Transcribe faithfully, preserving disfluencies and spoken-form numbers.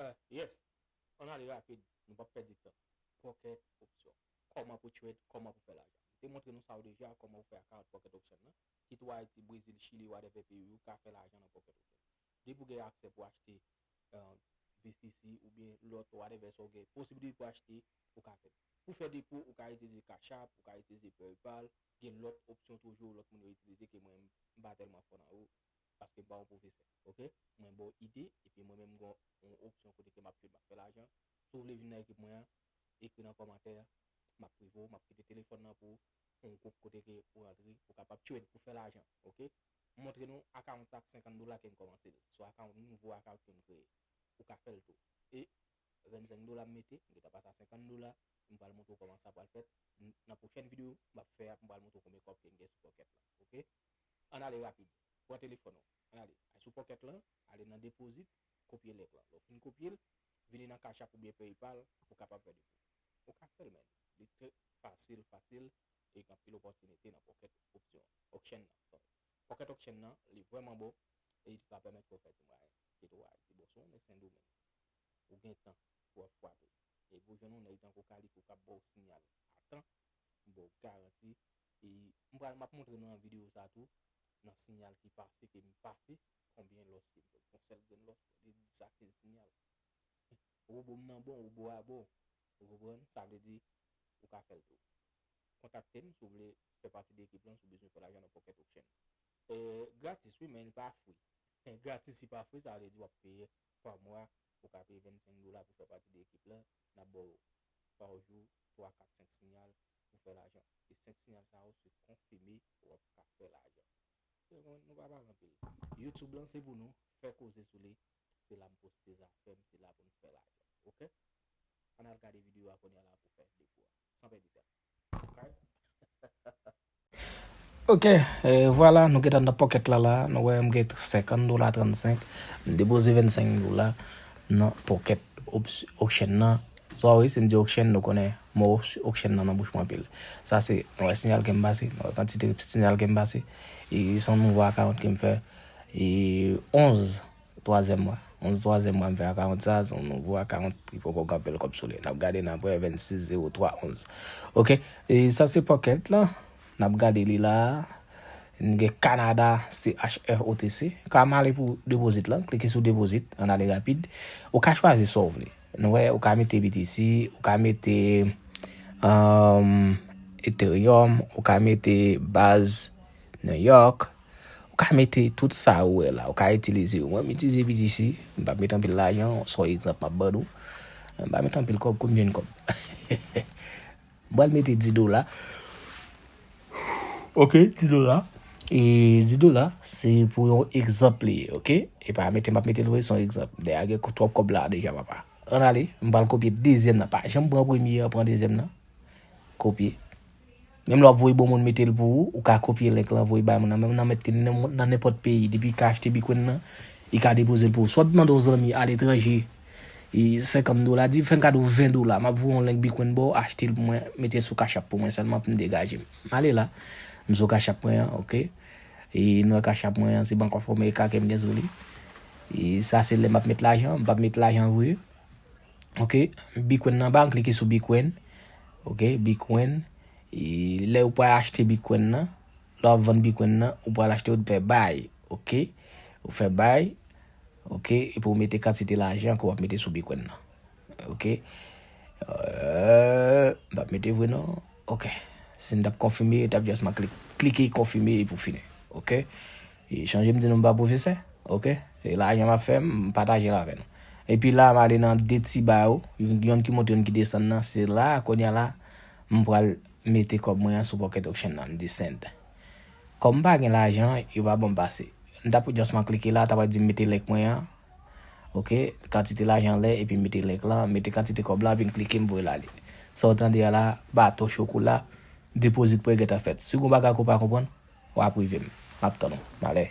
Eh, yes. Ann ale rapid, nou p ap pèdi tan. Pocket option. Kòman pou trade, kòman pou fè lajan. M te montre nou sa yo deja, kòman pou fè account Pocket Option nan. Kit ou Ayiti, Brezil, Chili, whatever peyi, ou ka fè lajan nan Pocket Option. Depi ou gen aksè pou achte uh, B T C oubyen lòt whatever sa w gen posibilite pou achte, ou ka fè l. Pou fè depo, ou ka itilize Cash App, ou ka itilize PayPal, gen lòt opsyon toujou, lòt moun yo itilize ke mwen m pa tèlman fò nan yo, paske m pa yon pwofesè, oke? Mwen ba w ide, epi mwen menm m gen yon opsyon kote ke m ap trade, m ap fè lajan. Si w vle vin nan ekip mwen an, ekri nan kòmantè, m ap prive w, m ap kite telefòn nan pou w, yon gwoup kote ke ou rantre, ou kapab trade pou fè lajan, oke? M montre nou account sa ak senkant dola ke m kòmanse l. Se yon account, nouvo account ke m kreye. Ou ka fè l tou. E vennsenk dola m mete, m gentan pase a senkant dola, m pral montre w kòman sa pral fèt. N- Nan pwochèn videyo, m ap fè a, m pral montre w konbyen kòb ke m gen sou Pocket la, oke? Ann ale rapid. Pran telefòn ou. Ann ale. Al sou Pocket lan, ale nan deposit, kopye link lan. Lè w fin kopye l, vini nan Cash App oubyen PayPal, ou kapab fè depo. Ou ka fè l, men. Li trè fasil, fasil, e gen anpil opòtinite nan Pocket Option, Auction nan. Sorry. Pocket Auction nan, li vrèman bon, e li ka pèmèt ke w fè ti mwayen. Kit ou Ayiti, bon, si w nèg Sendomeng, ou gen tan pou w ap frape. E pou jwenn yon nèg tankou Kaliko k ap ba w sinyal a tan, m ba w garanti. E m pral, m ap montre nou nan videyo sa tou, nan sinyal ki pase, ke m pase, konbyen lòs ke m fè. Yon sèl grenn lòs, li di sa kenz sinyal. Robo m nan bon, robo a bon. Ou konprann? Sa vle di, ou ka fè l tou. Kontakte m si w vle fè pati de ekip lan, si w bezwen fè lajan nan Pocket Auction. E, gratis, wi, men li pa free. Gratis, li pa free, sa vle di w ap peye pa mwa, ou ka peye vennsenk dola pou fè pati de ekip lan. N ap ba w pa jou twa, kat, senk sinyal pou fè lajan. E senk sinyal sa yo, se konfime w ap ka fè lajan. Se bon, nou pa pale anpil. YouTube lan se pou nou, fè koze sou li. Se la m poste zafè m, se la pou n fè lajan. Oke? Ann al gade videyo a kounye a la pou fè depo a. San pèdi tan. Oke? Oke, e, vwala, nou gentan nan Pocket la la. Nou wè m gen senkant dola trannsenk. M depoze vennsenk dola nan Pocket Ops- Auction nan. Sorry, si m di Auction, nou konnen mo Auction nan nan bouch mwen anpil. Sa se, nou wè sinyal ke m pase, nou wè kantite sinyal ke m pase. E se yon nouvo account ke m fè. E onz twazyèm mwa. Onz twazyèm mwa m fè account sa, se yon nouvo account ki poko gen anpil kòb sou li. N ap gade n ap wè vennsis zewo twa onz. Oke, e sa se Pocket la. N ap gade li la. N gen Canada, C H F O T C. Ka m ale pou deposit lan, klike sou deposit, ann ale rapid. Ou ka chwazi sa w vle. Nou wè, ou ka mete B T C, ou ka mete um, Ethereum, ou ka mete baz New York, ou ka mete tout sa ou wè la, ou ka itilize yo. Mwen, m itilize B T C, m pa mete anpil lajan, se yon egzanp m ap ban nou. M pa mete anpil kòb, konbyen kòb? M pral mete dis dola. Oke, dis dola. E dis dola, se pou yon egzanp li ye, oke? E pa mete, m ap mete l vre, se yon egzanp. Dèyè gen twòp kòb la deja, papa. Ann ale, m pral kopye dezyèm nan. Pa janm pran premye an, pran dezyèm nan. Kopye. Menm lè w ap voye bon moun mete l pou ou, ou ka kopye link lan, voye bay moun nan. Menm nan mete nan, nan nenpòt peyi, depi l ka achte Bitcoin nan, li ka depoze l pou ou. Swa w mande yon zanmi aletranje, e senkant dola, di, "Fè m kado ven dola, m ap voye yon link Bitcoin ba w, achte l pou mwen, mete l sou Cash App pou mwen sèlman pou m degaje m." M ale la, m sou Cash App mwen an, oke. E nan Cash App mwen an, se Bank of America ke m gen sou li. E sa se lè m ap met lajan, m p ap met lajan vre. Oke, Bitcoin nan ba, m klike sou Bitcoin. Oke, Bitcoin. E lè ou pral achte Bitcoin nan, lè w ap vann Bitcoin nan, ou pral achte, ou fè bay. Oke, ou fè bay. Oke, epi ou mete kantite lajan ke w ap mete sou Bitcoin nan. Oke. Euh, m p ap mete vre non. Oke. Si n t ap konfime, t ap just man klik, klike konfime epi w fini. Oke. E chonje m di nou m pa pwofesè. Oke. E lajan m ap fè, m pataje l avè nou. Epi la, m ale nan de ti ba yo. Yonn ki monte, yonn ki desann nan. Se la, kounye a la, m pral mete kòb mwen an sou Pocket Auction nan. M di send. Kòm m pa gen lajan, yo pa ban m pase. M t ap just man klike la, t ap di m mete link mwen an. Oke, kantite lajan lè, epi m mete link lan, mete kantite kòb la, epi m klike, m voye l ale. Sa w tande a la, bato chokola, depozit mwen gentan fèt. Si w gen yon bagay ke w pa konprann, w a prive m. M ap tann ou. M ale.